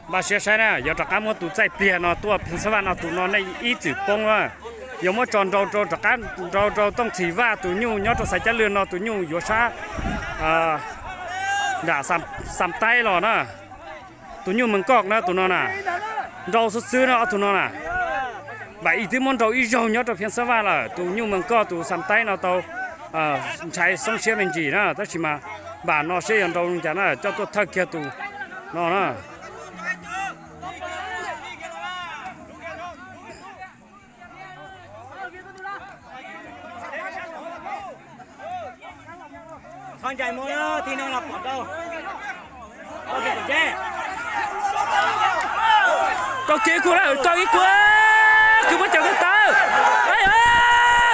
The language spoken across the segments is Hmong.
Npaj siab saib na, yuav rov qab muab tus txaij pliag no tuaj Pheej Xab Vaj no, tus no nej ib txwm poob na. Yuav muab tso nrau rau rov qab nrau rau Tooj Txhim Vaj tus nyuj nyob rau Xaiv Cab Lwg no, tus nyuj yuav sab nram Xam Taib los na. Tus nyuj Mees Koj na tus no na. Nrau xwb xwb na ob tug no na. Npam Ib twb muab nrau ib zaug nyob rau Pheej Xab Vaj lawm, tus nyuj Mees Koj tus Xam Taib no tau ntshai xoob siab me ntsis na, tab sis mas npam no seb yuav nrau li cas na, coj tuaj thawj kiag tus no na. Tau kev kuv lawm, tau ib kuv, kwv muab cawm tiag tiag,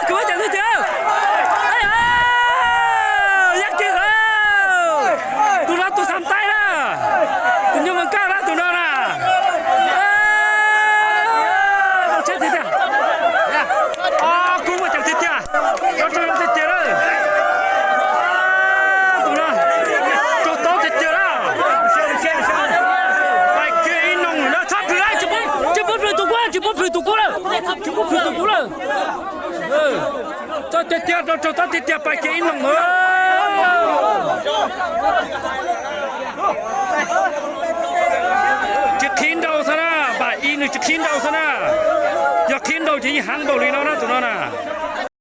kwv muab cawm tiag tiag, yaj kiag lawm. Tus no tus Xam Taib na, tus nyuj Mees Koj na tus no na. Tau tsheb tiag tiag, kuv muab cawm tiag tiag, rau rau tiag tiag lawm. Tus no raug tob tiag tiag lawm. Pais kiag ib noo lawm na, txhob plhws lawm, tsis pub plhws tus kuv, tsis pub plhws tus kuv lawm, tsis pub plhws tus kuv lawm. Txhob tiag tiag, raug tob tiag tiag, pais kiag ib noo lawm. Tsis qhib nrau xwb na, Npam Ib nws tsis qhib nrau xwb na. Yog qhib nrau ces yeej heev npaum li no na tus no na.